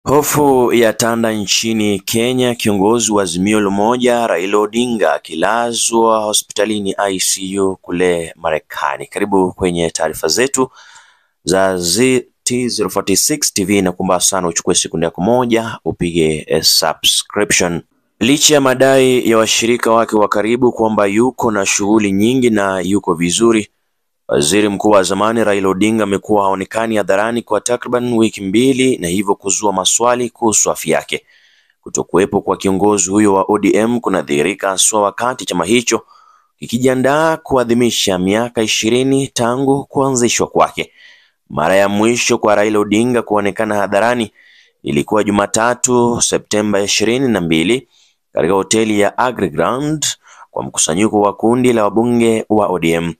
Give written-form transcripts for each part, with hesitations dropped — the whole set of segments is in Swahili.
Hofu ya tanda nchini Kenya, kiongozi wa Azimio la Umoja Raila Odinga akilazwa hospitalini ICU kule Marekani. Karibu kwenye taarifa zetu za ZT046 TV na kuomba sana uchukue sekunde yako moja upige subscription. Licha ya madai ya washirika wake wa karibu kwamba yuko na shughuli nyingi na yuko vizuri, Waziri Mkuu wa zamani Raila Odinga amekuwa haonekani hadharani kwa takriban wiki mbili na hivyo kuzua maswali kuhusu afya yake. Kutokuwepo kwa kiongozi huyo wa ODM kunadhihirika haswa wakati chama hicho kikijiandaa kuadhimisha miaka 20 tangu kuanzishwa kwake. Mara ya mwisho kwa Raila Odinga kuonekana hadharani ilikuwa Jumatatu Septemba 22 katika hoteli ya Agri Grand kwa mkusanyiko wa kundi la wabunge wa ODM.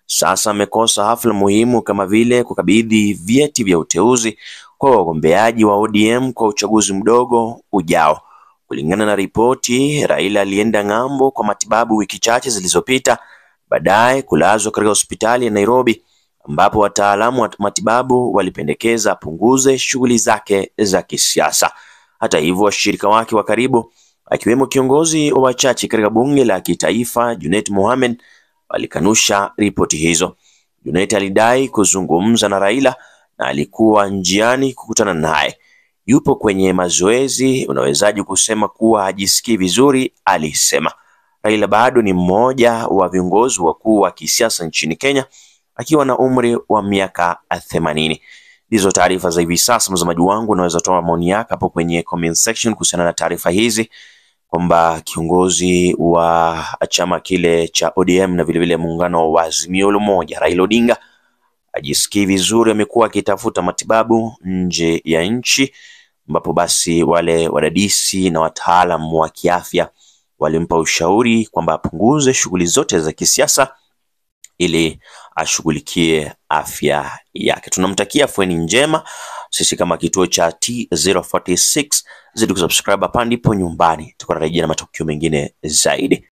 Sasa amekosa hafla muhimu kama vile kukabidhi vyeti vya uteuzi kwa wagombeaji wa ODM kwa uchaguzi mdogo ujao. Kulingana na ripoti, Raila alienda ng'ambo kwa matibabu wiki chache zilizopita, baadaye kulazwa katika hospitali ya Nairobi ambapo wataalamu wa matibabu walipendekeza apunguze shughuli zake za kisiasa. Hata hivyo, washirika wake wa karibu akiwemo kiongozi wa wachache katika bunge la kitaifa Junet Mohamed walikanusha ripoti hizo. Junet alidai kuzungumza na Raila na alikuwa njiani kukutana naye. Yupo kwenye mazoezi, unawezaje kusema kuwa hajisikii vizuri? Alisema. Raila bado ni mmoja wa viongozi wakuu wa kisiasa nchini Kenya akiwa na umri wa miaka 80. Ndizo taarifa za hivi sasa, mtazamaji wangu, unaweza toa maoni yako hapo kwenye comment section kuhusiana na taarifa hizi kwamba kiongozi wa chama kile cha ODM na vilevile muungano wa Azimio la Umoja Raila Odinga hajisikii vizuri, amekuwa akitafuta matibabu nje ya nchi, ambapo basi wale wadadisi na wataalam wa kiafya walimpa ushauri kwamba apunguze shughuli zote za kisiasa ili ashughulikie afya yake. Tunamtakia afueni njema. Sisi kama kituo cha T046 zidi kusubscribe, hapa ndipo nyumbani. Tuko narejea na matukio mengine zaidi.